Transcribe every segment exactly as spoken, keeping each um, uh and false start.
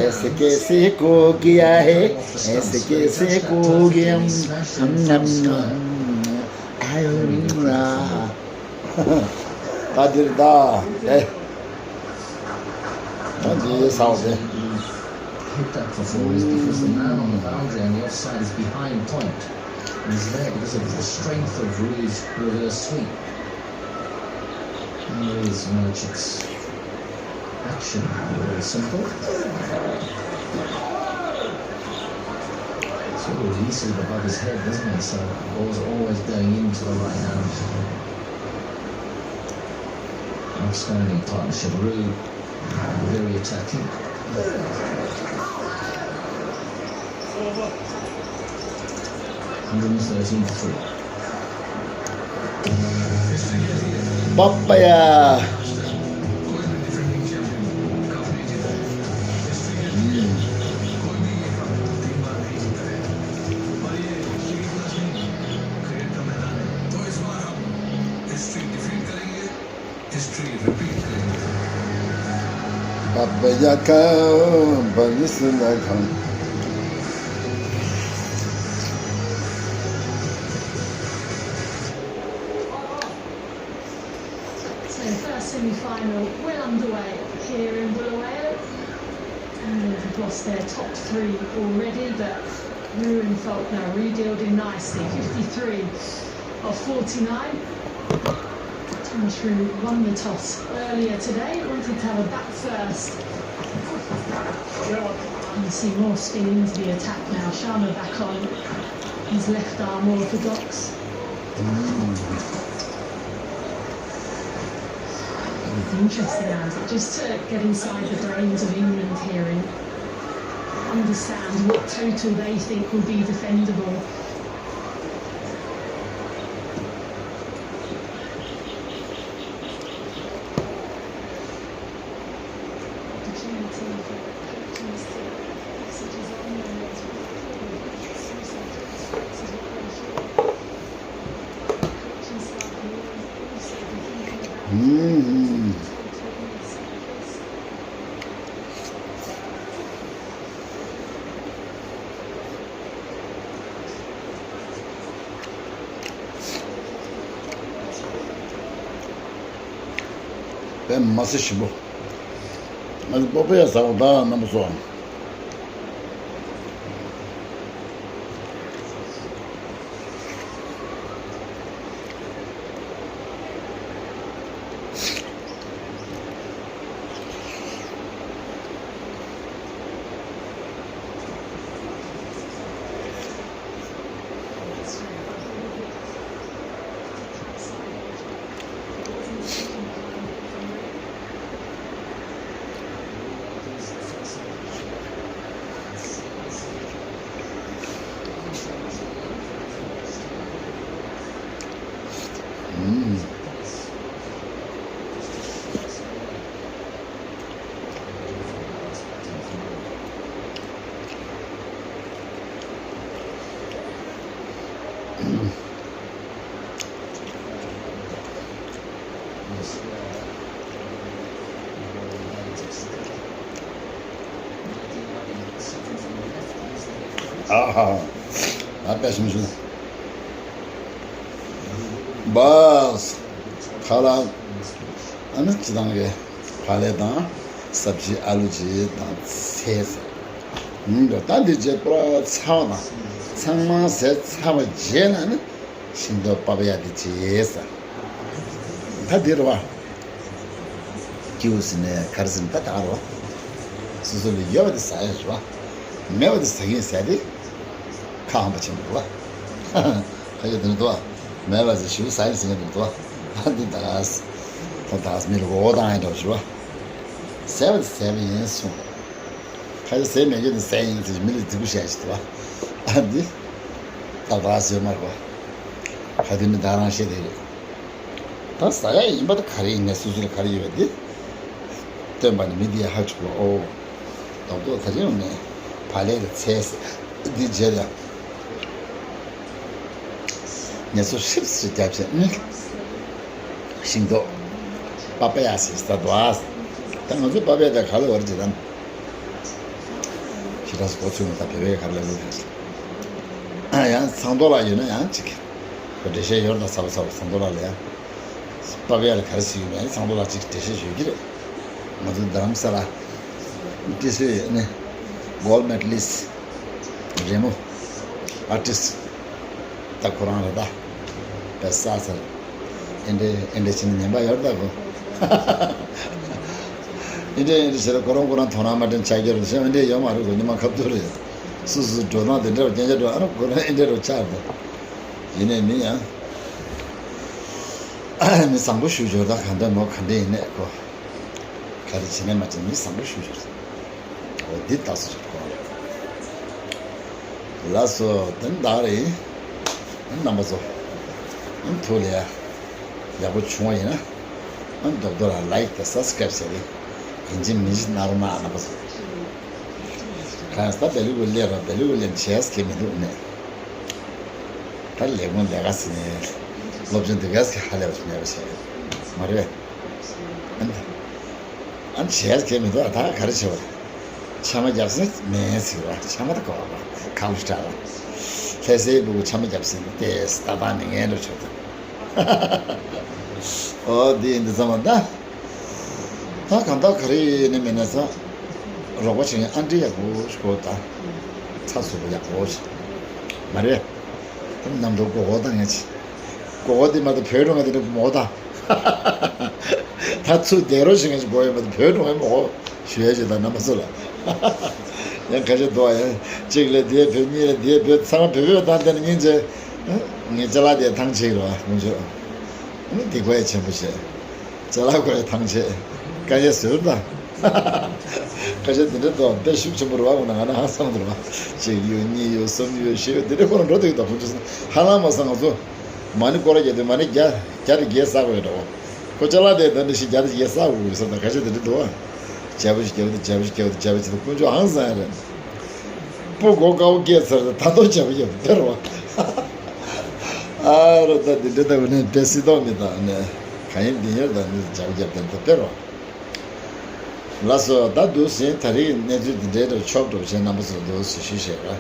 ऐसे कैसे हो गया है, ऐसे कैसे हो गया। ད་འདིར་ད། ད་འདི་ས་འོག་དེ། Hit that for four is because the man on the boundary and the offside is behind point. And he's there because of the strength of Rui's reverse sweep. And Rui's managed action. Very simple. Sort of releases it above his head, doesn't it? So the ball's always going into the right hand. Outstanding partnership. Ruiz, very attacking. Hundred and thirteen to three. Papaya. Papaya ka, bani sila kan. So first semi-final well underway here in Bulawayo. And they've lost their top three already, but Ruud and Faulkner redealing nicely, fifty-three of forty-nine. Thomas Ruud won the toss earlier today, wanted to have a back first. And you see more spin into the attack now. Sharma back on, his left arm orthodox. It's interesting, Andy, just to get inside the brains of England here and understand what total they think will be defendable. Opportunity for coaching still. Messages on there. Coaching staff and all also be thinking about. པད་མ་སེ་ཞིམ་པོ། ང་ཚོ་པོ་པོ་ཡ་ཟ་བ་ད་རྣམ་པ་ཚོ། ཨ་ཧ། ཨ་ཀ་ཞིམ་ཞིམ། བཱས། ཁ་ལག་ཨ་ནི་སྤྱི་བཏང་གི་ཕ་ལེ་དང་སབ་ཇི་ཨ་ལུ་ཅིག་དང་ཚལ་ཟེར། ཡིན་འགྲོ། ད་འདི་རྗེས་པུ་ར་ཚར་བ་དང་ཚང་མ་ཟས་ཚར་བ་རྗེས་ལ་ནི་ཤིང་ཏོག་པ་པ་ཡ་དེ་བྱས་ཟེར། ད་འདི་རེད་བ། སྐྱིའུ་ཟེར་ནས་ག་རེ་ཟེར་ན་ད་གང་རེད་བ། སོ་སོ་ལ་ཡོད་པ་དེ་ཟ་ཡ་རེད་བ། མེད་པ་དེ་ཟ་གིན་ཟ་དེ། ཁ་ཧམ་པ་ཆེན་པོ་རེད་བ། ཁ་ཡོད་དེ་རེད་དོ། མེད་པ་ཟེར་ཞུ་ཟ་ཡིན་ཟེར་ཡིན་རེད་དོ། ད་འདི་ད་ད་ད་མི་ལ་འོ་བཏང་ཡ་འདྲ་བ་ཞུ་བ། ཟས་པ་དེ་ཟས་པ་ཡིན་གསུངས། ཁ་ཡོད་ཟས་མེད་རྒྱུ་དེ་ཟས་ཡིན་ཟེར་མི་ལ་རྫིག་པོ་བཤད་ཞིག་འདུག་བ། ཨ་འདི། ཏག་ཏག་ཟེར་མ་རེད་བ། ཁ་དེ་མི་ད་རང་བཤད་དེ་རེད། ད་ཟ་ཡ་ཡིན་པ་ད་ག་རེ་ཡིན་ནས་སོ་སོ་ལ་ག་རེ་ཡོད་པ་འདི། སྟོན་པ་ནི་མི་འདི་ཧ་ཆོག་ལ་ཨོ། རྡོག་རྡོག་ད་རེ་ཡོང་ནས་བ་ལེ་ལ་ཚལ་ཟེར་འདི་རྗེས་ལ། ངལ་གསོ་ཧྲིབ་སུ་བརྒྱབ་བྱས་ནི། ཤིང་ཏོག་པ་པ་ཡ་ཟེར་ཟ་འདུག་ཨ། ད་ང་ཚོ་པ་ཕས་ད་ག་ལ་བར་ཇི་དང་། ཞེ་དྲག་སུ་གོ་ཚུལ་མི་ད་བེ་བེ་ག་ལ་ལུ་ཡང་ཚང་ཐོག་ལ་ཡོད་ན་ཡང་ཅིག་གོ་འགྲེལ་བཤད་ཡོར་ད་ཚ་བ་ཚ་བ་ཚང་ཐོག་ལ་ལ་ཡང་། པ་ཕས་ལ་ག་རེ་ཟེར་ཡོད་མེད་ཚང་ཐོག་ལ་ཅིག་འགྲེལ་བཤད་ཞུ་གི་རེད། ང་ཚོ་རྡ་རམ་ས་ལ་ཏི་སུའི་ནི་གོལ་མེད་ལིས་རེ་མོ་ཨར་ཊིས་ད་ཁོ་རང་རེད་ད། པེ་ས་ཟེར། ཨེ་འདྲེ་ཨེ་འདྲེ་ཕྱིན་ཉན་པ་ཡོད་ད་གོ། ཨེ་འདྲེ་ཨེ་འདྲེ་ཟེར་ཁོ་རང་ཁོ་རང་དོ་སྣང་མ་དྲན་ཆ་རྒྱུ་རེད་ཟེར། ཨེ་འདྲེ་ཡོད་མ་རེད་གོ། ཉི་མ་ཁ་ཐུག་རེད། སུ་སུ་འགྲོ་སྟངས་དེ་འདྲ་རྐྱང་རྐྱང་འགྲོ། ཨ་ནི་ཁོ་རང་ཨེ་འདྲེ་རུ་ཆགས་འདུག་ཡིན་ནའི་མི་ཡང་། མི་བཟང་པོ་ཞུ་འབྱོར་ད་ག་འདྲ་མོ་ག་འདྲ་ཡིན་ནས་གོ། ག་རེ་བྱེད་ནས་མ་བྱེད་མི་བཟང་པོ་ཞུ་འབྱོར། འོ་འདི་ལྟ་སུ་ཞིག་གོ། ལགས་སོ་དེ་འདྲ་རེད། རྣམ་པ་ཚོ། ཐུགས་ལ་ཡག་པོ་བྱུང་བ་ཡིན་ན། རྡོག་རྡོག་ལ་ལའིཀ་དང་སབ་སི་ཀ་རབ་བྱས་ཏེ། ཡིན་གཅིག་མིན་གཅིག་གནང་རོགས་གནང་རྣམ་པ་ཚོ། གང་ཡང་ད་བེ་ལི་གུ་ལས་རོགས་བེ་ལི་གུ་ལས་བྱས་ཀྱི་མི་འདུག་ནས། ད་ལས་ཁུངས་ལས་ཀ་ཟེར་ནས་སློབ་སྦྱོང་འདི་ག་ཟེར་ཧ་ལས་པ་ཞིག་མེད་པ་བྱས་མ་རེད། ཨ་ནི་བྱས་ཀྱི་མི་འདུག་ད་ག་རེ་བྱེད་པ་རེད། ཆམ་པ་བརྒྱབ་ཟིན་མེད་ཟེར་བ། ཆམ་པ་ད་གོ་བ་ཁམ་ཤི་ཏྲ་ལ་ལྷ་སའི་ཕྲུ་གུ་ཆམ་པ་བརྒྱབ་ཟིན་ཏེ་ལྟ་སྟངས་མི་ངན་འགྲོ་ཆོག་ད། ཨོ་འདི་འདི་ཚང་མ་ད། ད་གང་ལྟར་ག་རེ་ཡིན་ནི་མིན་ན་ས། རོགས་པ་བྱེད་མཁན་ཨ་འདྲི་ཡག་པོ་ཞིག་དགོས་ད། ཚ་སུབ་པོ་ཡག་པོ་ཞིག་མ་རེད། ད་ནམ་འགྲོ་མགོ་སྐོར་བཏང་ཡ་ཆེ། མགོ་སྐོར་དེ་མ་གཏོགས་བོད་འགྲོ་མཁན་དེ་འདྲ་མོ་ད། ད་ཚུར་བསྡད་རོགས་བྱེད་མཁན་ཞིག་དགོས་ཡོད་མ་གཏོགས་བོད་འགྲོ་མཁན་མོ་ཞུ་ཡ་ཞིག་ད་རྣམ་པ་ཚོ་ལ། ཡང་ཁ་ཤས་འདུག་ཨ་ཡང་གཅིག་ལས་དེ་བོད་གཉིས་ལས་དེ་བོད་ཚང་མ་བོད་བོད་བཏང་དེ་ནས་སྙིང་རྗེ། ངས་ཅ་ལག་དེ་ཐང་ཆད་རོགས་ཨ་ཁོང་ཚོས། ཨ་ནི་སྡིག་པ་ཡ་ཆེན་པོ་བྱས། ཅ་ལག་ཁོ་ཡ་ཐང་ཆད། དཀའ་ལས་བཟོས་ད། ཁ་ཤས་དེ་འདྲ་དང་དཔེ་ཤུགས་ཆེན་པོ་རེད་བ། འོ་ན་ང་ན་ཧང་སང་འདུག་བ། གཅིག་ཡོད་གཉིས་ཡོད་གསུམ་ཡོད་བཞི་ཡོད་དེ་འདྲ་ཁོ་རང་འགྲོ་འདུག་ད་ཁོང་ཚོ་ཧ་ལམ་མ་སང་ང་ཚོ། མ་ནི་སྐོར་ར་བརྒྱབ་དུས་མ་ནི་བརྒྱ་བརྒྱ་དང་བརྒྱད་བསགས་དགོས་འདྲ་བ། ཁོ་ཅ་ལག་དེ་ད་འདྲ་ཞིག་བརྒྱ་དང་བརྒྱད་བསགས་དགོས་ཀྱི་ས་ད་ཁ་ཤས་དེ་འདྲ་འདུག་བ། བརྒྱ་པོ་ཞིག་བརྒྱ་པོ་དེ་བརྒྱ་པོ་ཞིག་བརྒྱ་པོ་དེ་བརྒྱ་པོ་ཞིག་ད་ཁོང་ཚོ་ཧང་སང་ཡ་རེད། སྤུ་གོ་དཀའ་བོ་སྐྱེས་ཚར་ད་ད་དུང་བྱ་བ་ཡོད་དེ་རོ། ཨ་རོ་ད་འདི་འདྲ་ད་བ་ནས་དཔེ་སྲིད་ཐོག་མི་དང་ནས་གང་ཡིན་འདི་ཡོད་ད་ནི་བྱ་བ་རྒྱབ་དེ་ད་དཔེ་རོ། ལགས་སོ་ད་འདུག་ཟིན་ད་རེས་གནས་ཚུལ་འདི་འདྲའི་རོ་ཆོག་འགྲོ་བྱས་རྣམ་པ་ཚོ་འདུག་ཟིན་ཞུ་བྱས་ར།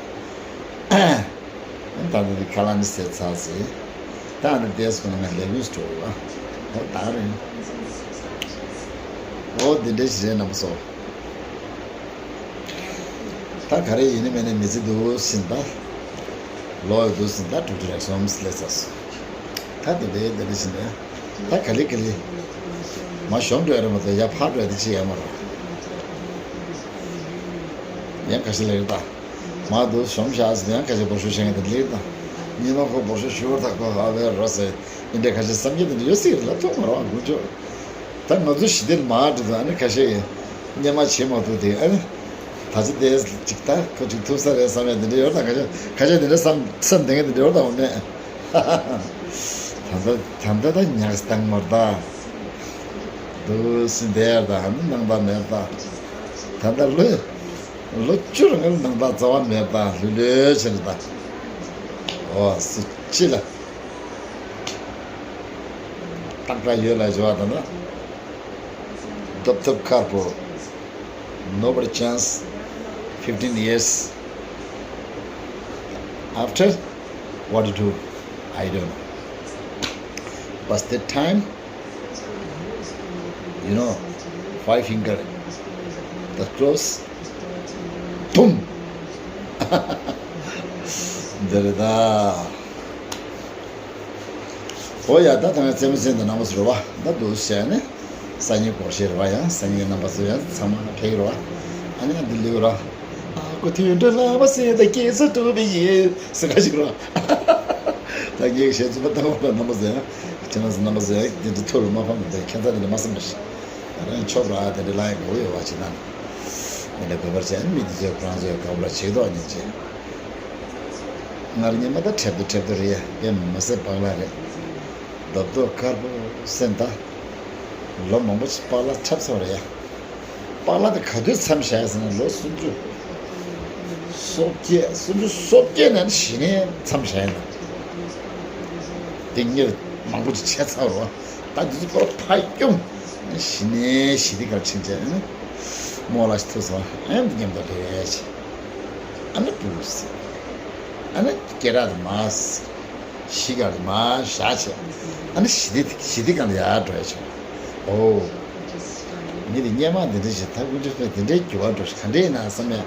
ད་ནི་ཁ་ལག་ནི་ཟས་ཚར་ཟིན། ད་ནི་བསྡད་སོང་ན་ང་ལས་ཡུན་སྤྲོ་བ། ཨོ་ད་རེད། ཨོ་འདི་འདྲའི་ཞིག་རེད་རྣམ་པ་ཚོ། ད་ག་རེ་ཡིན་ནི་མེད་ནི་མི་ཚེ་འདུག་ཟིན་ད། ལོ་ཡི་འདུག་ཟིན་ད་དྲུག་ཅུ་རེ་གསུམ་སླེབས་ཚར་སོང་། ད་དེ་འདྲའི་དེ་འདྲ་ཟིན་ནས་ད་ག་ལེ་ག་ལེ། མ་གཞོམ་འགྲོ་ཡ་རེད་མ་གཏོགས་ཡ་ཕར་འགྲོ་ཡ་དེ་ཅི་ཡ་མ་རེད། ཡང་ཁ་ཤས་ལེགས་ད། མ་འདུག་གཞོམ་བཞག་ཟིན་ཡང་ཁ་ཤས་འབོར་ཤོག་བཤད་མཁན་དེ་ལེགས་ད། ཉི་མ་ཁོ་འབོར་ཤོག་ཞུ་བར་ཐག་ཁོ་ཧ་བའི་རོ་ཟེར། འདི་འདྲའི་ཁ་ཤས་བསམ་ཡས་དེ་འདྲ་ཡོད་སྲིད་ལ་ཐུག་མ་རེད་བ་དགུ་ཅོ། ད་ང་ཚོ་ཞི་བདེ་མ་འགྲོ་དུས་ཨ་ནི་ཁ་ཤས་ཀྱིས་སྙན་མ་བྱེད་མ་ཐུབ་དེ་ཨ་ནི། ད་ཅི་དེ་ཅིག་ད་ཁོ་ཅིག་ཐུབ་ས་རེད་བསམ་ཡས་དེ་འདྲ་ཡོད་ད་ཁ་ཤས་ཁ་ཤས་དེ་འདྲ་བསམ་བསམ་བསྡད་མཁན་དེ་འདྲ་ཡོད་ད་འོ་མེད། ད་ལྟ་ད་ལྟ་ད་ཉག་སྟངས་མར་ད། འདུག་སེ་བསྡད་ཡར་ད་ཨ་ནི་སྣང་དག་མེད་ད། ད་ལྟ་ལོས་ལོ་བཅུ་རིང་ལ་སྣང་དག་རྩ་བ་མེད་ད་ལྷོད་ལྷོད་བྱས་ནས་ད། འོ་སུ་ཅི་ལ། སྟག་སྒྲ་ཡོད་ལ་བཞི་བ་དང་ན། རྡོབ་རྡོབ་དཀར་པོ། Nobody chance. Fifteen years after, what to do? I don't know. But that time, you know, five finger, the close, boom. འདི་རེད་ད། ཨོ་ཡ་ད་ད་ང་རྩེད་མོ་རྩེད་འདི་ནང་པ་ཟེར་བ་ད་འདུག་བྱས་ནས་སང་ཉིན་སྒོར་གཞས་རེད་བ་ཡང་སང་ཉིན་རྣམ་པ་ཚོ་ཡང་ཚང་མ་ཕེབས་རེད་བ། ཨ་ནི་ང་འདི་ལེའུ་ར། ཨ་ཁུ་དུད་འགྲོ་ལག་པ་སེ་ད་སྐྱེས་ས་དྲུག་པའི་ཡིན་ཟེར་ག་ཞིག་ར། ད་ངས་གཞས་རྩོམ་པ་བཏང་བ་རྣམ་པ་ཚོ་ཡང་ཁྱེད་རང་ཚོ་རྣམ་པ་ཚོ་ཡང་འདི་འདྲ་ཐུར་མ་ཕམ་འདི་ཁྱད་མཚར་འདི་འདྲ་མ་བསམ་པ་ཞིག་རང་ཆོག་ར་དེ་འདྲ་ལ་ཡང་དགའ་བོ་ཡོད་བ་ཅི་ན་ནི་འདི་འདྲ་དགོས་པར་བྱས་ནས་མི་འདི་ཚོས་ཁོ་རང་ཚོས་དགའ་བོ་ར་བྱེད་མདོག་ཉན་བྱས། ངར་ཉི་མ་ད་ཁྲེབ་ཏུ་ཁྲེབ་ཏུ་རེད་ཡ་དཔེ་མི་སྲིད་པགས་ལ་རེད། རྡོབ་རྡོབ་དཀར་པོ་སེམས་ད། ལོ་མང་པོ་ཞིག་པགས་ལ་འཁྲབ་ཚར་རེད་ཡ། པགས་ལ་དེ་ག་དུས་མཚམས་བཞག་ཟེར་ན་ལོ་སུམ་ཅུ། སོ་བརྒྱད་སུམ་ཅུ་སོ་བརྒྱད་ནས་གཞི་ནས་མཚམས་བཞག་ཡིན་ན། དེ་གཉེར་མང་པོ་ཞིག་བྱས་ཚར་རོ། ད་དེ་ཚོ་པོ་ཕ་སྐྱོང་། གཞི་ནས་ཞི་བདེ་གར་ཕྱིན་ཆད་རྨོ་ལགས་ཐུག་སོང་། ཨ་ནི་མཉམ་དུ་ཕེབས། ཨ་ནི་པུས། ཨ་ནི་སྐད་གྲགས་དུ་མ། གཞི་གར་མ་བཞག་བྱས། ཨ་ནི་ཞི་བདེ་ཞི་བདེ་གང་ལ་ཡར་འགྲོ་ཡ་བྱུང་། ཨོ། ངས་དེ་སྔོན་མ་འདི་འདྲ་ཞིག་ད་དཀོན་མཆོག་དཔེ་འདི་འདྲའི་འགྱུར་བ་འགྲོ་ཞིག་ག་འདྲ་ཡིན་ན་བསམ་ཡ།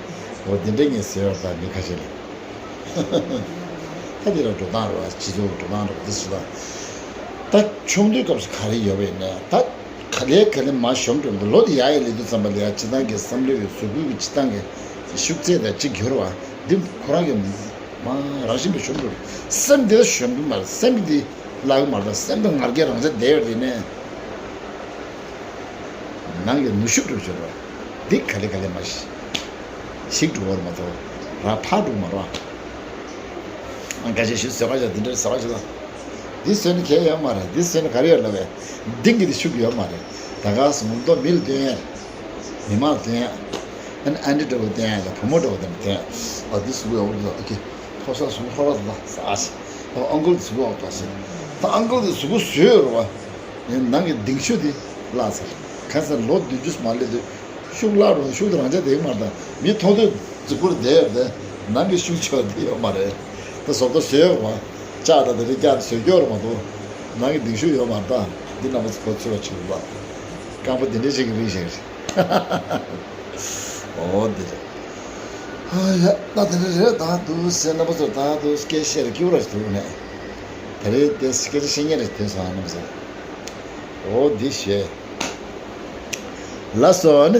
འོ་འདི་འདྲ་ངས་ཟེར་བ་ད་མི་ཁ་ཤས་ལ། ད་འདི་ལ་འགྲོ་སྟངས་རེད་བ། སྤྱི་ཚོགས་ཀྱི་འགྲོ་སྟངས་རེད་བ། འདི་ཞིག་ལ། ད་ཆུང་དུས་སྐབས་སུ་ག་རེ་ཡོད་པ་ཡིན་ནའི་ད། ག་ལེ་ག་ལེ་མར་ཞོམ་འགྲོ་འདུག་ལོ་དེ་ཡར་ཡར་སླེབས་དུས་ཙམ་པ་ལ་ཡ་སྤྱིར་བཏང་གི་བསམ་བློའི་གཟུགས་པོའི་གི་སྤྱིར་བཏང་གི་ཤུགས་ཚད་དང་གཅིག་གྱུར་བ་འདི་ཁོ་རང་གི་མ་རང་བཞིན་པའི་ཞོམ་འགྲོ་སེམས་འདི་ཞོམ་གི་མ་རེད། སེམས་འདི་བརླག་གི་མ་རེད། སེམས་འདི་ང་རྒྱལ་རང་བྱས་བསྡད་ཡོད་དེ་ནས་ནང་གི་ནུ་ཤུགས་འགྲོ་བྱོས་ར་འདི་ག་ལེ་ག་ལེ་མ་ཞིག་འགྲོ་བར་མ་གཏོགས་ར་ཕར་འགྲོ་མ་ར། ཨང་ཁ་ཤས་ཤིག་ཟོས་པ་ཞིག་འདི་འདྲ་ཟོས་པ་ཞིག་དང་། འདི་ཟོས་ནས་གལ་ཡོད་མ་རེད། འདི་ཟོས་ནས་ག་རེ་ཡོད་ལབ་པས། འདི་གི་འདི་ཤུགས་ཡོད་མ་རེད། ད་ག་སོང་མདོ་མི་ལ་སྟོན་ཡ། མི་མང་ལ་སྟོན་ཡ། ཨ་ནི་ཨ་འདྲི་འདྲ་བོ་སྟོན་ཡ་ལ་བུ་མོ་འདྲ་བོ་དེ་ལ་སྟོན་ཡ། ཨ་འདི་གཟུགས་ཡག་པོ་འདུག་ཨ་ཀི་ཕོ་གསར་གཟུགས་ལྷོད་ལྷོད་འདུག་ཟ་ཨ་ཞིག་ཨ་ཨང་ཀལ་གཟུགས་ཡག་པོ་འདུག་ཟེར། ད་ཨང་ཀལ་དེ་གཟུགས་པོ་བཟོས་ཡོད་རེད་བ། ནང་གི་ལྡིང་ཤུགས་དེ་བརླག་ཚར། གང་ཟེར་ལོ་བདུན་ཅུ་མ་སླེབས་དུས་ཤུགས་བརླག་རུང་ཤུགས་དེ་རང་ཆ་དེ་མར་དང་མི་མཐོང་དུས་རྫིག་པོར་བསྡད་ཡོད་དེ་ནང་གི་ཤུགས་ཆེ་བ་དེ་ཡོད་མ་རེད། ད་བཟོ་ལྟ་བཟོས་ཡོད་པ། ལྕགས་དང་དེ་རིགས་བཀྱག་བཟོས་སྐྱོར་མ་གཏོགས་ནང་གི་ལྡིང་ཤུགས་ཡོད་མ་རེད། ད་འདི་རྣམ་པ་ཚོ་གོ་ཚོད་པ་བྱེད་དགོས་པ། རྐང་པ་འདི་འདྲ་ཞིག་གི་རིགས་ཤིག་རེད། ཨོ་འདི་རེད། ཨ་ཡ་ད་དེ་འདྲ་རེད། ད་འདུག་སེ་རྣམ་པ་ཚོ་ད་འདུག་སྐད་བཤད་རེ་སྐྱུར་ར་ཞིག་འདུག་ནས། ད་རེས་དེ་སྐད་ཆ་བཤད་ཉན་རེ་ཐོན་སོང་ཨ་རྣམ་པ་ཚོ། ཨོ་འདི་ཞེས། ལགས་སོ་ཨ་ནི།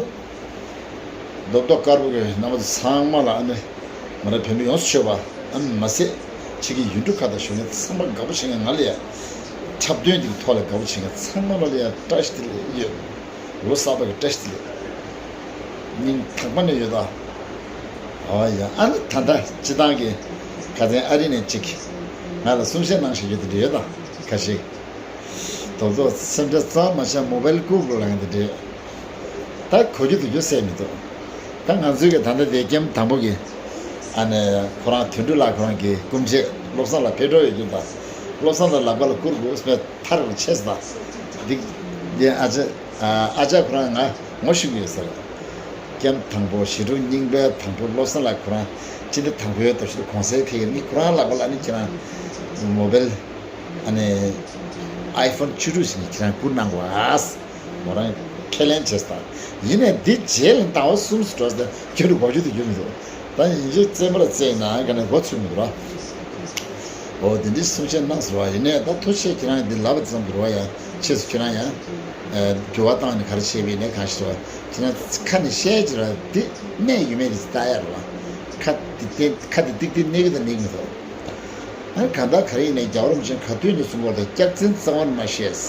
རྡོག་རྡོག་དཀར་པོ་གི་རྣམ་པ་ཚོ་ཚང་མ་ལ་ཨ་ནི། ང་རང་བོད་མི་ཡོངས་སུ་ཤོད་པ་ཨ་ནི་མ་ཟད། ཕྱི་གི་ཡུལ་གྲུ་ཁག་དང་བཞུགས་མཁན་ཚང་མ་དགའ་པོ་བྱེད་མཁན་ང་ལ་ཡ། འཁྲབ་སྟོན་འདི་གི་ཐོག་ལ་དགའ་པོ་བྱེད་མཁན་ཚང་མ་ལ་ཡ་བཀྲ་ཤིས་བདེ་ལེགས་ཡོད། ལོ་གསར་པ་གི་བཀྲ་ཤིས་བདེ་ལེགས། སྙིང་ཐག་པ་ནས་ཡོད་ད། ཨོ་ཡ་ཨ་ནི་ད་ལྟ་སྤྱི་བཏང་གི་ཁ་སང་ཨ་རི་ནས་གཅིག་ང་ལ་གསུང་བཤད་གནང་བཞིན་ཡོད་དེ་འདྲ་ཡོད་ད་ཁ་ཤས། རྡོག་རྡོག་སེམས་ཁྲལ་རྩ་མ་བྱ་མོ་བེལ་ཀུ་ཀུ་ལ་ཡང་དེ་འདྲས། ད་གོ་རྒྱུ་འདུག་རྒྱུ་སེ་མི་འདུག་ད་ང་ཚོའི་གི་ད་ལྟ་དེ་ཀེམ་དང་པོ་གི་ཨ་ནི་ཁོ་རང་དོན་གྲུབ་ལགས་ཁོ་རང་གི་སྐུ་མཆེད་བློ་བཟང་ལགས་ཕེབས་འགྲོ་ཡོད་རྒྱུ་དང་བློ་བཟང་ལགས་ལག་པ་ལ་བསྐུར་དགོས་སེ་ཐར་ཆེ་ས་དང་འདི་འདི་ཨ་ཅག་ཨ་ཅག་ཁོ་རང་ང་ངོ་ཤེས་ཀྱི་ཡོད་ས་རེད། ཀེམ་དང་པོ་ཞི་ཁྲོ་རྙིང་པའི་དང་པོ་བློ་བཟང་ལགས་ཁོ་རང་སྤྱི་ཟླ་དང་པོའི་ཟླ་བཞི་ལ་གུང་སེང་ཕེབས་ཡོད་ནི་ཁོ་རང་ལག་པ་ལ་ནི་ཁྱེད་རང་མོ་བེལ། ཨ་ནི་ཨའི་ཕོན་བཅུ་དྲུག་ཞིག་ནི་ཁྱེད་རང་བསྐུར་གནང་བ། མོ་རང་ཁས་ལེན་བྱས་སོང་། ཡིན་ནའི་འདི་རྗེས་ལ་ཟླ་བ་གསུམ་སུ་འགྲོ་ཟེར་ཁྱོད་རུ་གོ་རྒྱུ་དེ་རྒྱུ་མི་འདུག་ད་ཡིན་གཅིག་བཙན་པོ་ལ་བཙན་ན་ག་ནས་གོ་ཚུད་མི་འདུག་ར། འོ་དེ་འདྲའི་གསུང་བཤད་གནང་ཟེར་བ་ཡིན་ནའི་ད་ཐུགས་རྗེ་ཆེ་ཁྱེད་རང་འདི་ལབ་པ་ཙམ་འདུག་བ་ཡ། ཕྱིས་སུ་ཁྱེད་རང་ཡང་འགྱུར་བ་བཏང་ནས་ག་རེ་བྱས་པ་ཡིན་ནའི་གང་ཞིག་ཟེར་བ་ཁྱེད་རང་ཁ་ནས་བཤད་ཀྱི་ར་འདི་གནས་ཡོད་མེད་རེད་ལྟ་ཡ་རེད་བ། ཁ་འདི་ཏན་ཁ་འདི་ཏིག་ཏིག་གནས་ཀྱི་དང་གནས་ཀྱི་མི་འདུག་ཨ་ནི་གང་ལྟར་ག་རེ་ཡིན་ནའི་རྒྱལ་བ་རིན་པོ་ཆེ་ག་དུས་ནས་གསུང་བ་དང་སྐྱག་རྫུན་རྩ་བ་ནས་མ་བཤད།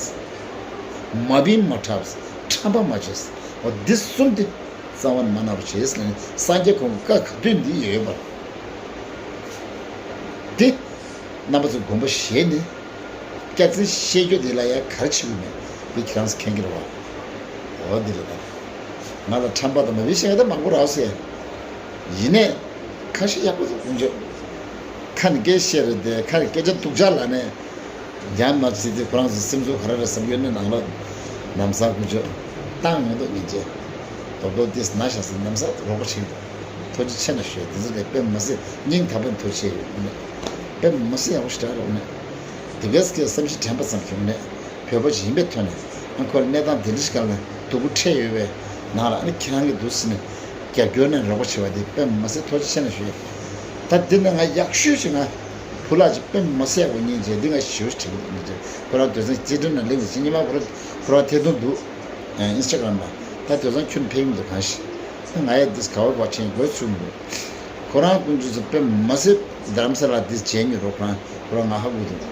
མ་བིན་མ་འཁྲབ། ཁྲམ་པ་མ་བྱེད། འོ་འདི་གསུམ་དེ་རྩ་བ་ནས་མ་གནང་རོགས་བྱེད་ཟེར་ནས་སངས་རྒྱས་ཁོང་གི་བཀའ་ག་དུས་འདི་ཡོད་པར། འདི་རྣམ་པ་ཚོ་དགོངས་པ་བཞེས་ནས་སྐྱག་རྫུན་བཤད་རྒྱུ་དེ་ལ་ཡང་ག་རེ་བྱེད་དགོས་མེད་འདི་ཁྱེད་རང་ཚོ་མཁྱེན་གྱི་རེད་བ། འོ་འདི་རེད་ད། ང་ལ་ཁྲམ་པ་དང་མ་བིན་བཤད་མཁན་ད་མང་པོ་རག་སོང་ཡ། ཡིན་ནའི། ཁ་ཤས་ཡག་པོ་འདུག་ཀུན་སྤྱོད། ཁ་ནས་སྐད་བཤད་རེད་དེ་ཁ་ནས་སྐད་ཆ་སྡུག་ཅག་ལབ་ནས། ཡང་མ་བྱེད་དེ་ཁོ་རང་ཚོ་སེམས་ཚོར་ག་རེ་རེད་བསམ་གྱི་ཡོད་ནའི་ནང་ལོགས། ལམ་སང་ཀུན་སྤྱོད། བཏང་མི་འདུག་སྙིང་རྗེ། རྡོག་རྡོག་ཏིས་ན་ཤ་སེ་ལམ་སང་རོགས་པ་བྱེད་ཀྱི་འདུག་ཐུགས་རྗེ་ཆེ་ན་ཞུ་དེ་ཚོ་ལས་དཔེ་མ་སྲིད་སྙིང་ཐག་པ་ནས་ཐུགས་རྗེ་ཆེ་ཡོད་ནས། དཔེ་མ་སྲིད་ཡག་པོ་ཞེ་དྲག་རེད་ནས། དེ་གས་ཀྱི་བསམ་ཤེས་དྲན་པ་ཙམ་བྱུང་ནས་བོད་པ་ཞིག་ཡིན་པའི་ཐོག་ནས་ཨ་ཁོ་ལ་གནས་སྟངས་དེ་འདྲ་ཞིག་སྒང་ལ་སྡུག་པོ་འཕྲད་ཡོད་པའི་ནང་ལ་ཨ་ནི་ཁྱེད་རང་གི་འདུག་ཟེར་ནས་རྒྱབ་སྐྱོར་ནས་རོགས་པ་བྱེད་པ་དེ་དཔེ་མ་སྲིད་ཐུགས་རྗེ་ཆེ་ན་ཞུ་ཡ། ད་འདི་ནས་ང་ཡག་ཤོས་ཤིག་ང་བུ་ལགས་ཅིག་དཔེ་མ་སྲིད་ཡག་པོ་སྙིང་རྗེ་འདི་ང་ཞེ་པོ་ཞིག་དྲན་གྱི་འདུག་ཁོ་རང་དུས་ཚང་སྐྱེ་ཕྲེང་ནང་ལིང་ཟེར་ཕྱི་ཉི་མ་ཁོ་རང་ཁོ་རང་ཐད་གཏོང་འདུག་ཨིན་སི་ཊ་གྷ་རམ་ལ་ད་དུས་ཚང་ཁྱོད་ཕེབས་མི་འདུག་གང་ཞིག་ང་ཡ་འདི་ག་བ་ག་བ་ཕྱིན་དགོས་ཚུལ་མི་འདུག་ཁོ་རང་ཀུན་སྤྱོད་ཚོ་དཔེ་མ་སྲིད་རྡ་རམ་ས་ལ་འདི་བྱས་མྱོང་རོགས་ཁོ་རང་ཁོ་རང་ང་ཧ་གོ་འདུག་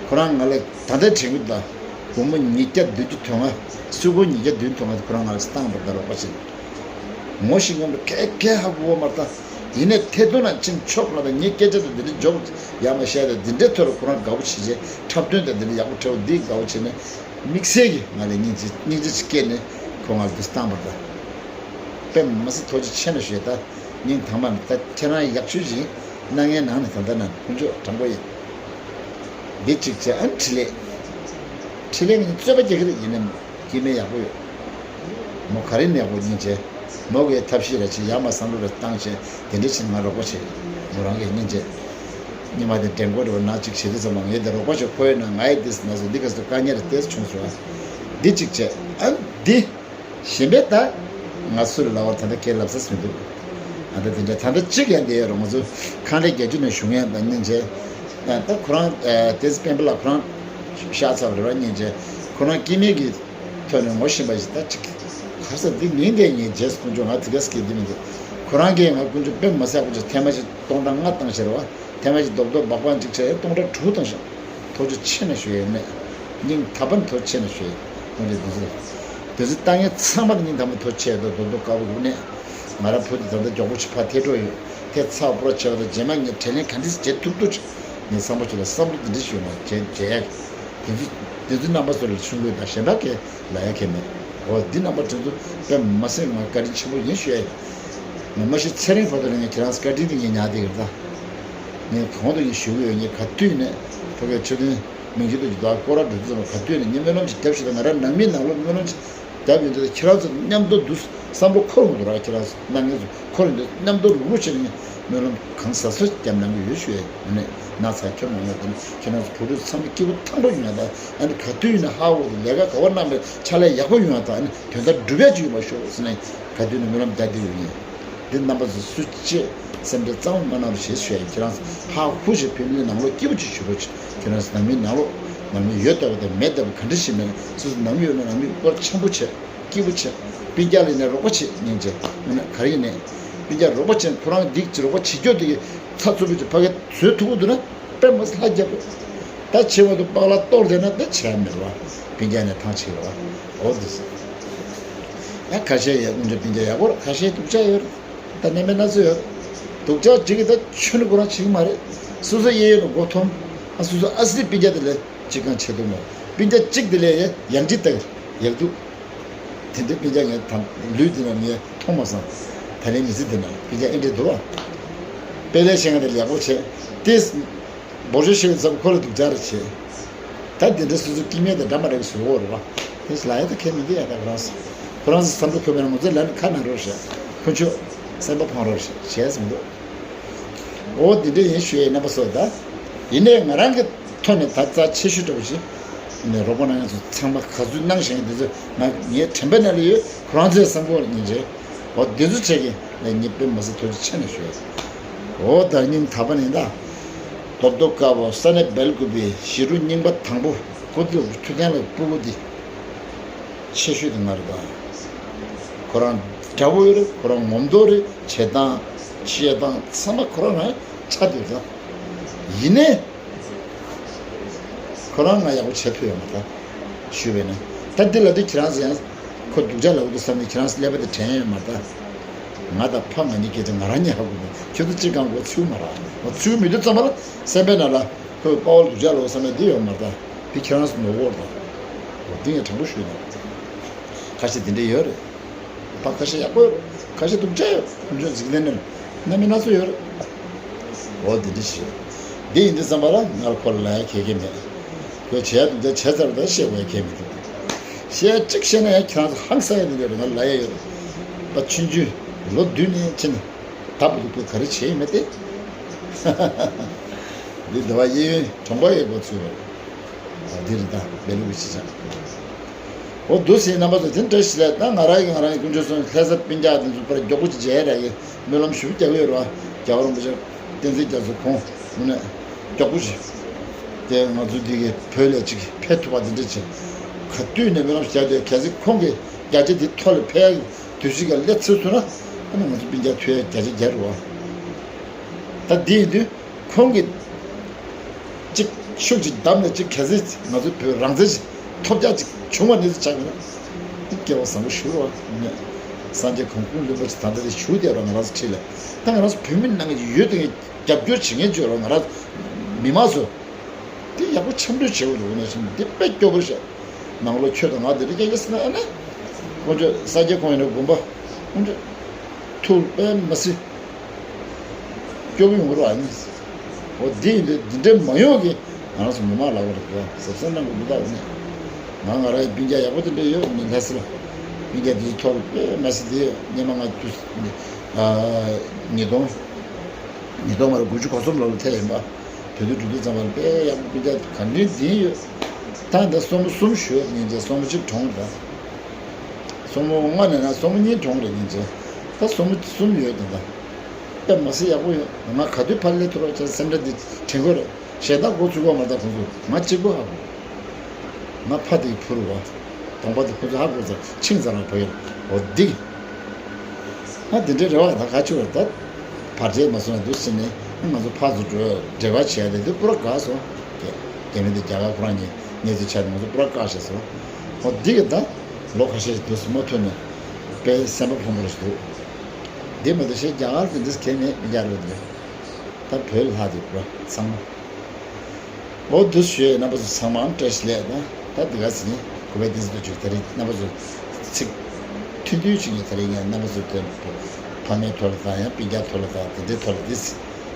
ཁོ་རང་ང་ལ་ད་ལྟ་དྲན་གྱི་འདུག་སྒོར་མོ་ཉིས་བརྒྱ་བདུན་ཅུ་དོན་ལྔ་སུ་སྒོར་ཉིས་བརྒྱ་བདུན་ཐོག་ང་ཁོ་རང་ང་ལ་བཏང་བར་ད་རོགས་པ་བྱེད། ངོ་ཤེས་མཉམ་དུ་གས་གས་ཧ་གོ་བ་མ་རེད་ད། ཡིན་ནའི་ཐད་གཏོང་ནང་ཕྱིན་ཆོག་ལ་ད་ངས་སྐད་ཆ་དང་འདི་འདྲ་འཇོག་ཡ་མ་བཤད་དེ་འདི་འདྲའི་ཐོག་ལ་ཁོ་རང་དགའ་པོ་བྱེད་བྱེད་འཁྲབ་སྟོན་དང་འདི་འདྲ་ཡག་པོ་འཁྲབ་འདི་དགའ་པོ་བྱེད་ནས་དམིགས་བསལ་གྱི་ང་ལ་སྙིང་རྗེ་སྙིང་རྗེ་ཅིག་སྐྱེས་ནས་ཁོ་ང་ལ་འདི་བཏང་བར་ད། དཔེ་མ་སྲིད་ཐུགས་རྗེ་ཆེ་ན་ཞུས་ད། སྙིང་ཐང་མ་ནས་ད་ཁྱེད་རང་ཡག་ཤོས་ཤིག་གནང་མཁན་ནང་ནས་ད་ལྟ་ན་ཀུན་སྤྱོད་དྲང་པོ་ཡིན། འདི་གཅིག་བྱས་ཨ་ནི་འཕྲིན་ལས། འཕྲིན་ལས་ངས་རྩོད་པ་རྒྱག་གི་རེད་ཡིན་ནའི་སྐྱེ་དམན་ཡག་པོ་ཡོད། མོ་ག་རེ་ནས་གོ་སྙིང་རྗེ། མོ་གིས་ཐབས་ཤེས་ར་ཆེ་ཡ་མ་བསམ་བློ་ར་བཏང་བྱས་དེ་འདྲ་བྱས་ང་རོགས་པ་བྱས། མོ་རང་གིས་སྙིང་རྗེ། ཉི་མ་དེ་འདྲེན་གོ་རེ་བ་ན་གཅིག་བྱེད་དུས་ཙམ་པ་ངས་དེ་རོགས་པ་བྱས་ཁོ་ཡོད་ན་ང་ཡི་དེ་ན་སོ་འདི་ག་སོ་དཀའ་ངལ་རེ་ཏེས་བྱུང་སོང་། འདི་གཅིག་བྱས་ཨ་འདི། གཞན་པའི་ད། ང་སུ་ལ་ལབ་པ་ད་ལྟ་ཁས་ལབ་ས་མི་འདུག་ཨ་ད་དེ་འདྲ་ད་ལྟ་གཅིག་ཡང་བསྡད་ཡོད་རུང་ང་ཚོ་ཁང་ལས་བརྒྱད་ཅུ་ནས་བཞུགས་ཡས་དང་སྙིང་རྗེ། ད་ཁོ་རང་དེ་ཚེ་སྤེན་པ་ལགས་ཁོ་རང་ཤག་ཚ་བ་རེད་བ་སྙིང་རྗེ། ཁོ་རང་སྐྱེ་དམན་གྱི་ཐོག་ནས་ངོ་ཤེས་པ་ཞིག་ད་ཅིག་ག་ས་འདི་ངན་འདས་ངན་རྗེས་སུ་དཀོན་མཆོག་ང་དེ་གས་སྐད་འདི་མི་འདུག་ཁོ་རང་གིས་ང་དཀོན་མཆོག་དཔེ་མ་སྲིད་དཀོན་མཆོག་ཐེངས་མ་ཅིག་སྟོང་ཕྲག་ལྔ་བཏང་ཤེར་བ། ཐེངས་མ་ཅིག་རྡོག་རྡོག་སྦག་སྦག་ཅིག་བྱས་སྟོང་ཕྲག་དྲུག་བཏང་ཤག་ཐུགས་རྗེ་ཆེ་ན་ཞུ་ཡས་མེད། སྙིང་ཐག་པ་ནས་ཐུགས་རྗེ་ཆེ་ན་ཞུ་ཡས་མེད། དེ་ཚོ་དེ་ཚོ་ལྟ་མཁན་ཚང་མ་ལ་སྙིང་ཐག་པ་ཐུགས་རྗེ་ཆེ་དང་རྡོག་རྡོག་དཀར་པོ་གུག་ནས། ང་རང་བུ་དེ་ད་ལྟ་མགྱོགས་པོ་ཅིག་ཕར་ཐད་འགྲོ་ཡོད། དེ་ཚ་བ་སྤུ་ར་ཆེ་བ་དང་རྗེས་མ་ངས་དྲན་ལན་ག་འདྲས་བྱེད་ཐུབ་ཐུབ་ཅིག་ངས་བསམ་བློ་ཅིག་ལ་བསམ་བློ་འདི་འདྲས་ཞུ་ཡོང་བ་བྱེད་བྱེད་ཡ། དེ་ཚོ་དེ་ཚོ་རྣམ་པ་ཚོ་ལ་ཆུང་ངུའི་དང་གཞན་པ་གས་ལ་ཡ་གས་མེད། འོ་འདི་རྣམ་པ་དེ་ཚོ་དཔེ་མ་སྲིད་ང་བཀའ་དྲིན་ཆེན་པོ་ཡིན་ཞུ་ཡ་ཡིན། ང་མ་གཞི་ཚེ་རིང་བར་དུ་ལ་ངས་ཁྱེད་རང་ཚོ་བཀའ་དྲིན་དེ་ངས་ཉར་བསྡད་ཀྱི་རེད་ད། ངས་གོང་དུ་ངས་ཞུ་གི་ཡོད། ངས་ག་དུས་ནས་ཕ་གིའི་ཆོས་དོན་མིང་ཅན་དུ་ཇི་ལྟར་སྐོར་ར་འགྲོ་དུས་ཙམ་པ་ག་དུས་ནས་ངས་སྨོན་ལམ་ཅིག་བརྒྱབ་ཞིག་ད་ང་རང་ནང་མིའི་ནང་ལོགས་སྨོན་ལམ་ཅིག་བརྒྱབ་ཡོད་འདུག་ཁྱེད་རང་ཚོ་མཉམ་དུ་འདུག་བསམ་བློ་འཁོར་འོང་འདུག་ར། ཁྱེད་རང་ཚོ་ནང་ངས་འཁོར་ཡོད་འདུག་མཉམ་དུ་རུག་རུག་བྱས་ནས་ངས་སྨོན་ལམ་གང་ཟབ་ཟབ་བརྒྱབ་གནང་གི་ཡོད་ཞུ་ཡས། ཨ་ནི་ན་ཚ་ཁྱོན་མ་ཡོང་དང་ཁྱེད་རང་ཚོ་བུ་ཕྲུག་ཚང་མ་སྐྱིད་པོ་ཐང་པོ་ཡོང་ཡ་དང་ཨ་ནི་ག་དུས་ཡིན་ན་ཧ་འོ་དེ་ལས་ཀ་ག་བ་གནང་བའི་ཕྱག་ལས་ཡག་པོ་ཡོང་ཡ་དང་ཨ་ནི་དོན་དག་འགྲུབ་ཡ་ཅིག་ཡོང་བ་ཤོག་ཟེར་ནས་ག་དུས་ནས་སྨོན་ལམ་རྒྱག་བསྡད་ཡོད་ངས། འདི་རྣམ་པ་ཚོ་སུ་གཅེས་སེམས་ཁྲལ་གཙང་མ་མ་གནང་རོགས་ཞེས་ཞུ་ཡ་ཡིན། ཁྱེད་རང་ཚོ་ཧ་ཧུ་ཞེས་བོད་མི་ནང་ལོགས་སྐྱིད་པོ་ཅིག་བྱེད་རོགས་བྱེད། ཁྱེད་རང་ཚོ་ནང་མི་ནང་ལོགས་ནང་མི་ཡོད་བསྡད་པ་དང་མེད་བསྡད་པ་ག་འདྲ་ཞིག་མེད་ན་སོ་སོ་ནང་མི་ཡོད་ན་ནང་མི་སྐོར་ཆེན་པོ་བྱེད། སྐྱིད་པོ་བྱེད། སྤུན་ཀྱག་ལ་ནས་རོགས་པ་བྱེད་སྙིང་རྗེ། མིན་ན་ག་རེ་ཡིན་ནས། སྤུན་ཀྱག་རོགས་པ་བྱེད་ཁོ་རང་འདི་རོགས་པ་བྱེད་རྒྱུ་དེ་གི་ཚ་ཚུབ་པོ་ཅིག་ཕ་གི་བཟོད་ཐུབ་ཀྱི་འདུག་ན་དཔེ་མ་སྲིད་ལྷ་རྒྱབ་པོ། ད་བྱེད་པ་དུ་པག་ལ་གཏོར་བསྡད་ན་ད་བྱེད་ཡ་མེད་རེད་བ། སྤུན་ཀྱག་ནས་ཐང་ཆད་རེད་བ། འོ་འདི་སྲིད། ཡ་ཁ་ཤས་ཡ་དཀོན་མཆོག་སྤུན་ཀྱག་ཡག་པོ་རེད། ཁ་ཤས་སྡུག་ཅག་ཡོད་རེད། ད་གནས་མེད་སྣ་ཚོགས་ཡོད་རེད། སྡུག་ཅག་ཅིག་གིས་ད་ཆོས་ནི་ཁོ་རང་བྱེད་ཀྱི་མ་རེད། སོ་སོ་གཡས་གཡོན་ནས་མགོ་འཐོམ། ཨ་སོ་སོ་ཨ་སྲིད་སྤུན་ཀྱག་དེ་ལས་ཅིག་གང་བྱེད་ཐུབ་མ་རེད། སྤུན་ཀྱག་གཅིག་དེ་ལས་ཡང་ཡང་ཅིག་ལྟ་གི་རེད། ཡག་འདུག་དེ་འདྲའི་སྤུན་ཀྱག་ངས་དང་ལུས་འདི་ན་ངས་མཐོང་མ་སོང་། ད་ལན་མི་ཚེ་འདི་ན་སྤུན་ཀྱག་ཨེ་འདྲས་འདུག་བ། དཔེ་ལས་ཤེས་མཁན་དེ་ལ་ཡག་པོ་བྱས། དེ་འབོར་ཆེན་ཤེས་མཁན་ཚོ་ཁོ་ལ་སྡུག་ཅག་རེ་བྱས། ད་འདི་འདྲ་སོ་སོ་སྐྱིད་མེད་དང་འདྲ་མ་འདྲ་གི་བཟོ་བོ་རེད་བ། དེ་ལ་ཡ་ད་ཁས་མི་འདི་ཡ་ད་ཁོ་རང་ཚོ་ཁོ་རང་ཚོ་བསམ་བློ་འཁོར་མེད་ན་ང་ཚོ་ལ་ནི་ཁ་ན་རོགས་བྱས། ཁོ་ཚོ་སེམས་པ་ཕངས་རོགས་བྱས་བྱས་ཟིན་འདུག་འོ་འདི་འདྲ་ཡིན་ཞུ་ཡས་རྣམ་པ་ཚོ་ད། ཡིན་ནའི་ང་རང་གི་ཐོག་ནས་ད་རྩ་ཆེ་ཤོས་འདྲ་བོ་ཞིག་ནས་རོགས་པ་གནང་མཁན་ཚོ་ཚང་མ་ག་ཚོད་གནང་བཞིན་འདི་ཚོ་ང་ངའི་དྲན་པའི་ནང་ལ་ཡོད། ཁོ་རང་ཚོའི་བསམ་བློ་ལ་ཉན་བྱས། འོ་འདི་ཚོ་བྱས་ཀྱི་ལ་ངས་དཔེ་མ་སྲིད་ཐུགས་རྗེ་ཆེ་ནས་ཞུ་ཡས། འོ་ད་སྙིང་ཐག་པ་ནས་ད། རྡོབ་རྡོབ་དཀར་པོ་ས་ནས་སྦལ་དགོས་པའི་ཞི་ལུ་རྙིང་པ་དང་པོ་སྐུ་མདུན་མཐུ་ལྡན་ལ་སྤུ་གུ་འདི། ཆེ་ཤོས་དེ་ང་རེད་ད། ཁོ་རང་དགྲ་བོ་ཡོད་རེད། ཁོ་རང་ངོམ་དོ་རེད། བྱེད་སྟངས་བཤད་སྟངས་ཚང་མ་ཁོ་རང་རང་ཆ་དེ་རེད་ད། ཡིན་ནའི་ཁོ་རང་ང་ཡག་པོ་བྱེད་ཐུབ་ཡོད་མ་རེད་ད། ཞུས་པས་ན་ད་འདི་ལ་དུས་ཁྱེད་རང་ཚོ་ཡང་ཁོ་སྡུག་ཅག་ལབ་ཀྱི་འདུག་བསམ་ནས་ཁྱེད་རང་ཚོ་ཀླད་པ་དེ་དྲན་ཡོད་མ་རེད་ད། ང་དང་ཕ་ང་གཉིས་སྐད་ཆ་ང་རང་གཉིས་ཧ་གོ་གི། ཁྱོད་ཚོ་གཅིག་གང་གོ་ཚུལ་མ་རེད། ང་ཚུལ་མི་འདུག་ཙམ་པ་ལ་སེམས་པའི་ནང་ལ་ཁོས་དཔའ་བོ་སྡུག་ཅག་ལབ་བསམ་ནས་འདི་ཡོད་མ་རེད་ད། འདི་ཁྱེད་རང་ཚོ་ནོར་བོ་རེད་ད། འོ་འདི་ངས་དྲང་པོ་ཞུས་ན། ཁ་ཤས་འདི་འདྲ་ཡོད་རེད། ཕ་ཁ་ཤས་ཡག་པོ་ཡོད་རེད། ཁ་ཤས་སྡུག་ཅག་ཡོད་རེད། ཁོང་ཚོའི་འཇིག་རྟེན་ནང་ལ་རྣམ་པ་སྣ་ཚོགས་ཡོད་རེད། འོ་འདི་འདྲ་ཞིག་རེད། འདི་ཡིན་དུས་ཙམ་པ་ལ་ང་ལ་ཁོ་ལ་ལབ་ཡ་གལ་གལ་མེད། ཁོས་བྱས་འདུག་ད་བྱས་ཚར་བ་ད་བཤད་དགོས་ཡ་གལ་མི་འདུག་བཤད་ཡ་གཅིག་བཤད་ན་ཡང་ཁྱེད་རང་ཚོ་ཧང་སང་ཡ་འདི་འདྲ་རེད། ང་ལབ་ཡ་ཡོད་རེད། ད་ཆུང་ཆུང་ལོ་བདུན་ནས་ཕྱིན་ནས་ད་བུ་ལུག་པོས་ག་རེ་བྱས་ཡོད་མེད་དེ། འདི་ཟླ་བ་གཡས་གཡོན་གྲོང་པ་ཡོད་པ་ཚོས་རེད། འདི་རེད་ད་སྦེ་ལུག་གི་ཕྱི་ཆ། འོ་འདུག་སེ་རྣམ་པ་ཚོ་དེ་འདྲ་ཞིག་ལས་ད་ང་རང་གི་ང་རང་གི་དཀོན་མཆོག་གསུམ་ལྷ་ས་སྤུན་ཀྱག་དེ་ཚོ་པར་མགྱོགས་པོ་ཅིག་མཇལ་ཡ་རག་གི་སྨོན་ལམ་ཞུ་རྒྱག་གི་ཡོད་རེད་བ། རྒྱལ་བ་རིན་པོ་ཆེ་བསྟན་འཛིན་རྒྱ་མཚོ་ཁོང་ངོ་ནས་མགྱོགས་པོ་ཞིག་དེ་ང་ཚོ་འདི་གི་བོད་ལ་ཅིག་ཕེབས་ཐུབ་པ་དེ་འདྲ་ཅིག་ག་དུས་ནས་སྨོན་ལམ་ཞུ་རྒྱག་དེ་གལ་སྲིད་ཁོང་གི་བརྒྱ་ཆ་དེ་ཐོག་ལ་ཕེབས་ཡ་གི་དུས་ཚོད་ཀྱང་སླེབས་ཚར་སོང་ན་ཨ་ནི་ང་ཚོ་སྤུན་ཀྱག་ཐུག་ཡ་བརྒྱ་ཆ་བརྒྱ་རེད་བ། ད་འདི་ཡིན་དུས། ཁོང་གིས་གཅིག་ཤུགས་ཅིག་བརྡབས་ནས་གཅིག་གལ་སྲིད་ང་ཚོ་བོད་རང་བཙན་ཅིག་ཐོབ་རྒྱག་ཅིག་བྱུང་བ་ནི་ཆགས་ཡོད་ན། སྐལ་བ་བཟང་པོ་ཞུ་རོགས་ངས། སངས་རྒྱས་གོང་འཕེལ་ལུང་པ་ཅིག་ད་ལྟ་དེ་ཞུ་བསྡད་རོགས་ང་རང་ཚོ་ཁྲིད་ལ། ད་ང་རང་ཚོ་བོད་མི་ནང་གི་ཡོད་དེ་རྒྱབ་སྐྱོར་བྱེད་མཁན་བྱོས་རོགས་ང་རང་ཚོ་མི་མང་ཚོ། དེ་ཡག་པོ་འཆམ་མཐུན་བྱེད་དགོས་འདུག་ན་ཞིག་འདི་དཔེ་སྐྱོ་པོ་ཞིག་ནང་ལོགས་ཁྱོད་དང་ང་འདི་འདྲ་སྐྱེ་རྒྱུ་ཟེར་ན་ཨ་ནི། དཀོན་མཆོག་ས་སྐྱ་ཁོང་ཡིན་ན་དགོན་པ། དཀོན་མཆོག་ཐུགས་དཔེ་མ་སྲིད་སྐྱོ་པོ་ཡོང་གི་རེད་ཨ་ནི། འོ་འདི་ཡིན་དུས་འདི་འདྲའི་མ་ཡོང་གི་ང་རང་ཚོ་མི་མང་ལབ་པ་རེད་འདུག་གཟབ་གཟབ་གནང་དགོས་འདུག་ད་ཨ་ནི། ང་ང་རང་ཡི་སྤུན་ཀྱག་ཡག་པོ་དེ་འདྲ་ཡོད་ནི་ལྷ་ས་ལ། སྤུན་ཀྱག་དེའི་ཐོག་ལ་དཔེ་མི་སྲིད་དེ་སྔོན་མ་ང་དུས་ཉིས་སྟོང་ཉིས་སྟོང་མ་རེད་དགུ་བཅུ་གོ་གསུམ་ལོ་ལ་ཐེ་ཡིན་པ། དེ་དུས་དུས་དུས་ཙམ་པ་ལ་དཔེ་ཡག་པོ་སྤུན་ཀྱག་ག་འདྲའི་འཛིན་ཡོད། ད་ད་སྲུ་མོ་གསུམ་ཞུ་ཡིན་ཅེ་སྲུ་མོ་གཅིག་གྲོངས་རེད། སྲུ་མོ་ལྔ་ནས་ན་སྲུ་མོ་གཉིས་གྲོངས་རེད་ཡིན་ཅེ། ད་སྲུ་མོ་གསུམ་ཡོད་དེ་ད། དཔེ་མི་སྲིད་ཡག་པོ་ཡོད། ང་ག་དུས་ཕར་སླེབས་ཐུབ་རོགས་བྱས་སེམས་ཁྲལ་འདི་དྲན་དགོས་རེད། ཞེ་དྲག་འགོ་ཚུགས་པ་མ་གཏོགས་ཁོང་ཚོ་ང་གཅིག་པུ་ཧ་གོ། ང་ཕ་དེ་ཕུར་བ། གདོང་པ་དེ་ཁོ་ཚོ་ཧ་གོ་ཚར་ཆིང་ཚར་ལ་བོད་ཡོད། འོ་འདི། ང་དེ་འདྲའི་རེ་བ་ད་ག་ཆུ་བར་ད། བར་ཆད་མ་སོང་ན་འདུག་ཟེར་ནས་ང་ཚོ་ཕར་ཚུར་འགྲོ་འབྲེལ་བ་བྱས་ཏེ་འདི་པུ་ར་དགའ་སོང་། རྒྱ་མི་འདི་རྒྱ་གར་ཁོ་རང་གཉིས་གནས་ཚུལ་ཆགས་ནས་ང་ཚོ་པུ་ར་དགའ་བྱས་སོང་། འོ་འདི་གི་ད་ལོ་ཁ་ཤས་འདུག་སེ་མ་ཐོན་ནས་དཔེ་སེམས་པ་ཕམ་པོ་རེ་ཞིག་འདུག་འདི་མ་གཏོགས་ཞེས་རྒྱ་གར་དེ་འདྲས་གལ་མེད་མི་རྒྱག་རོགས་དེ། ད་བོད་ལྷ་དེ་པུ་ར་ཚང་མ། འོ་འདུག་ཞུས་རྣམ་པ་ཚོ་ཚང་མ་བཀྲ་ཤིས་བདེ་ལེགས་དང་ད་འདི་ག་ཟིན་གོ་བའི་བསྟན་འཛིན་དུ་བཅུག་ད་རེས་རྣམ་པ་ཚོ་ཚིག་ཐུང་ཐུང་ཅིག་ཡིན། ད་རེས་ངས་རྣམ་པ་ཚོ་དེ་ཕ་མའི་ཐོག་ལ་དང་ཡང་སྤུན་ཀྱག་ཐོག་ལ་དང་དེ་འདྲའི་ཐོག་ལ་འདི་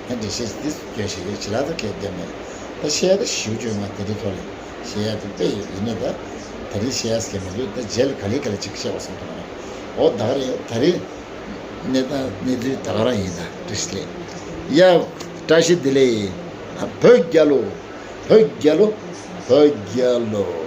ཡང་འགྲེལ་བཤད་འདི་སྐྱོན་ཞིག་ཡོད་ཅི་ལ་ད་གལ་གཏན་མེད། ད་བཤད་ཡ་ད་ཞིབ་བརྗོད་ང་དེ་འདྲའི་ཐོག་ལ་བཤད་ཡ་དེ་དཔེ་ཡོད་ཡིན་ནའི་ད་ད་རེས་བཤད་ཡ་ཟེར་མི་འདུག་ད་རྗེས་ལ་ག་ལེ་ག་ལེ་ཅིག་བཤད་པ་སོང་ཐུབ་མ་རེད། འོ་ད་ག་རེད་ད་རེས། གནས་སྟངས་གནས་ཚུལ་ད་ག་རང་ཡིན་ད་བཀྲ་ཤིས་བདེ་ལེགས། ཡ་བཀྲ་ཤིས་བདེ་ལེགས། བོད་རྒྱལ་ལོ། བོད་རྒྱལ་ལོ། བོད་རྒྱལ་ལོ།